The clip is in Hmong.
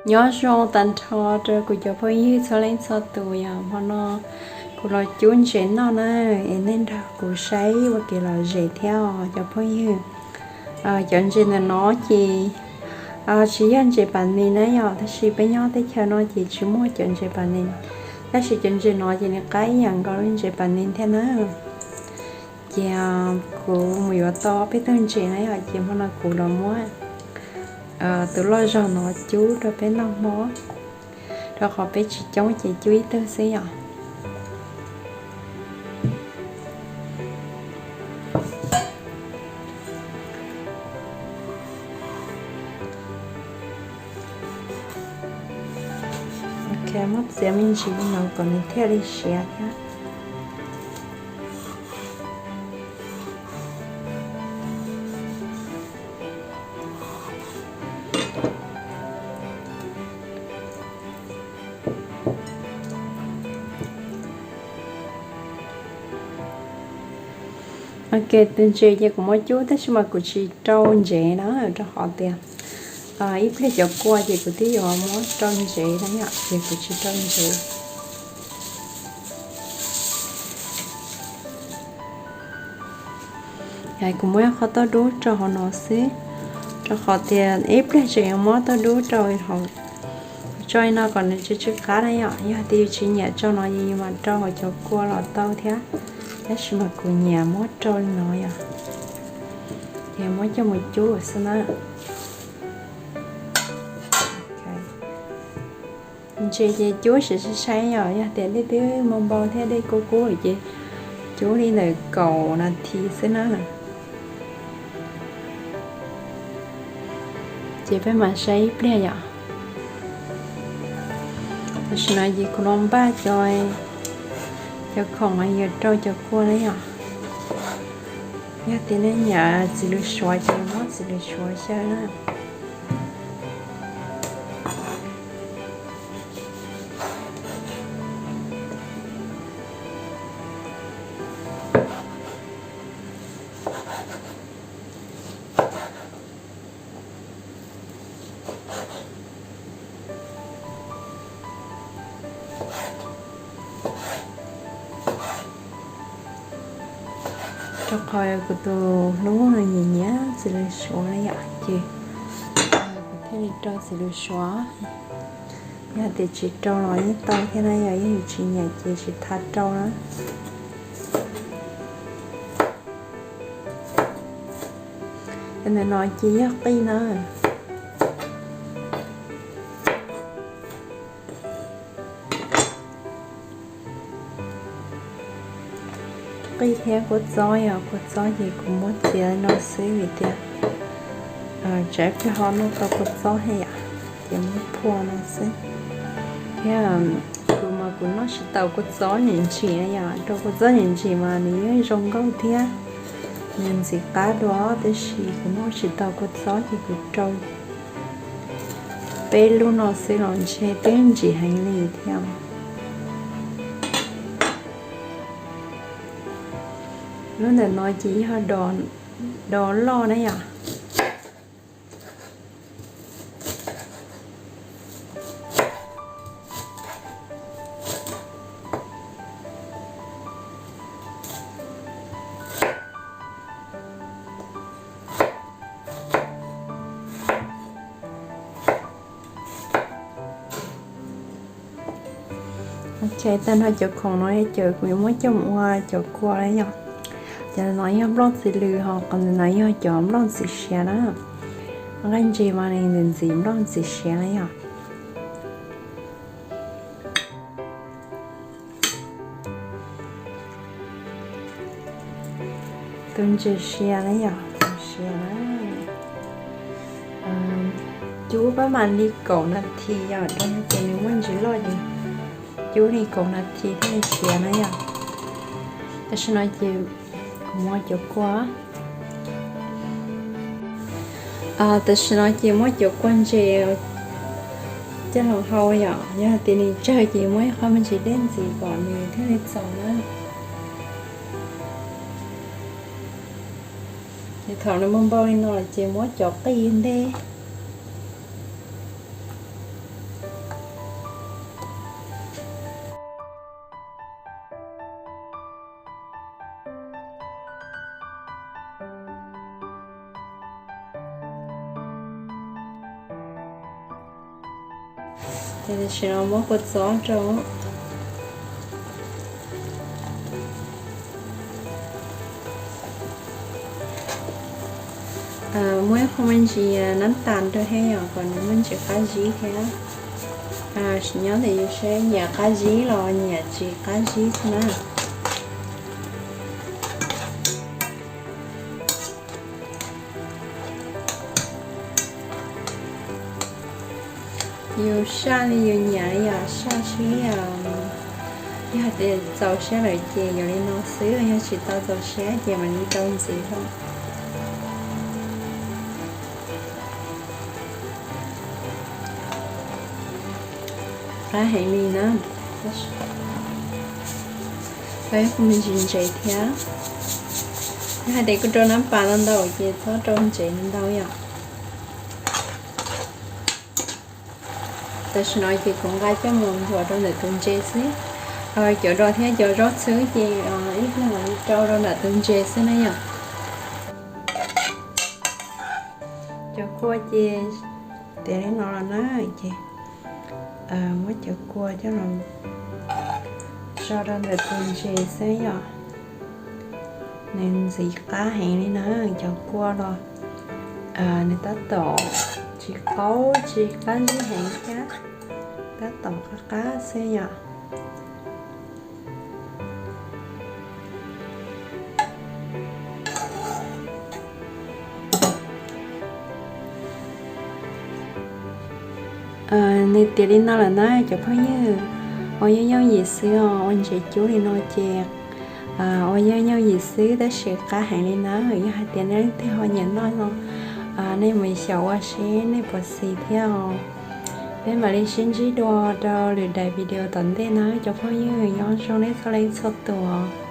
Nyob zoo tag nrho rau kuv cov phooj ywg txhua leej txhua tus, yog hmo no kuv los cub ntses noj na, es nej nrog kuv saib ua kev lom zem thiab os cov phooj ywg. Cov ntses ntawm no ces tsis yog ntses pas nis na yom, tab sis peb nyob teb chaws no ces tsis muaj cov ntses pas nis, tab sis cov ntses no ces nws qab ib yam nkaus li ntses pas nis thiab na. Ces kuv mus yuav tau peb tug ntses na yom, ces hmo no kuv los muab tus loj zog no cub rau peb noj hmo, rau qhov peb tsis coob ces cub ib tug xwb yom. Ok, muab txiav me ntsis li no kom nws thiaj li siav thiab. Ok, tus ntses ces kuv muab cub tab sis mas kuv tsis rau ntsev na, rau qhov tias ib pliag cov kua ces kuv twb yuav muab rau ntsev na yom, ces kuv tsis rau ntsev. Kuv muab qhov toj dub rau hauv no xwb, rau qhov tias ib pliag tseem yuav muab toj dub rau hauv, tso li no kom nws tsw tsw qab na yom. Yog tias yus tsis nyiam rau no ces yus mam rau hauv cov kua los tau thiab, tab sis mas kuv nyiam muab rau li no yom. Ces muab coj mus cub xwb na. Ntses ces cub siv sai sai yom, yog tias dej twb npau npau thiab dej kub kub ces cub li ntawm kaum nas this xwb na. Ces peb mam saib ib pliag yom. Tam sim no ces kuv los npaj cov, cov khoom uas yuav rau cov kua na yom. Yog tias nej nyiam txiv lws suav ces muab txiv lws suav xyaw na. Rau qhov kuv tus hlub no nyiam nyiam txiv lws suav na yom, ces kuv thiaj li rau txiv lws suav. Yog tias tsis rau los yeej tau thiab na yom, yog yus tsis nyiam ces tsis tas rau na. Cov ntawm no ces yog qij na. Qij thiab kua txob, yog kua txob ces kuv muab txiav no xwb vim tias tsam ib pliag ho noj tau kua txob thiab yom, ces muab phua no xwb. Thiab kuv mas kuv noj tsis tau kua txob ntsim ntsim na yom, rau kua txob ntsim ntsim mas nws yeej zoo nkauj thiab nws ntxim qab dua, tab sis kuv noj tsis tau kua txob ces kuv rau peb lub no xwb los ntshe twb ntsim heev li thiab. Lub ntawm no ces yog dos loj na yom. Ok, tag nrho cov khoom no ces kuv yuav muab coj mus ua cov kua na yom. Cov no yog nplooj txiv lws, ho qhov ntawm no yog cov nplooj txiv siav na. Nqaij ntses mas nws ntxim nplooj txiv siav na yom. Tus ntses siav na yom, tus siav na. Cub pab mam li kaum nas this yom, rau qhov tias nws muaj ntsis loj ces cub li kaum nas this thiaj li siav na yom. Tam sim no ces kuv muab cov kua, tam sim no ces muab cov kua ntses coj los hau yom, yog tias nws tsawg ces muab ib qho me ntsis dej ntxiv kom nws thiaj li txaus na. Ces thaum nws npau npau li no lawm ces muab cov qij ntej. Tam sim no muab kua txob rau. Muab ib qho me ntsis nab tas rau thiab yom, kom nws muaj ntsis qab zib thiab. Sim nyob ntawm yus seb nyiam qab zib los nyiam tsis qab zib xwb na. Yus saj li yus nyiam li yom, saj sib, yog hais tias txaus siab lawm ces yuav li no xwb, yog tsis tau txaus siab ces mam li rau ntxiv os. Qab heev li na. Kuj me ntsis ntsev thiab. Yog hais tias kuv rau nab pas ntau ntau ces txhob rau ntsev ntau yom. Tam sim no ces kuv nqa coj mus ntxuav rau ntawm tus ntses xwb. Cov dos thiab cov zaub txhwb ces ib pliag mam li rau rau ntawm tus ntses xwb na yom. Cov kua ces tiav li no los na, ces muab cov kua coj los tso rau ntawm tus ntses xwb yom. Nws ntxiv qab heev li na, cov kua los nws tab tom tsis qaub tsis qab zib heev thiab, tab tom qab qab xwb yom. Nws tiav li no lawm na cov phooj ywg, ua yooj yooj yim xwb os, ua ntsev cub li no ces ua yooj yooj yim xwb tab sis qab heev li na. Yog hais tias nej leej twg ho nyiam noj no, nej mus xyaum ua seb nej puas xis thiab os. Peb mam li sib ntsib dua rau lwm daim video tom ntej na cov phooj ywg, nyob zoo nej txhua leej txhua tus.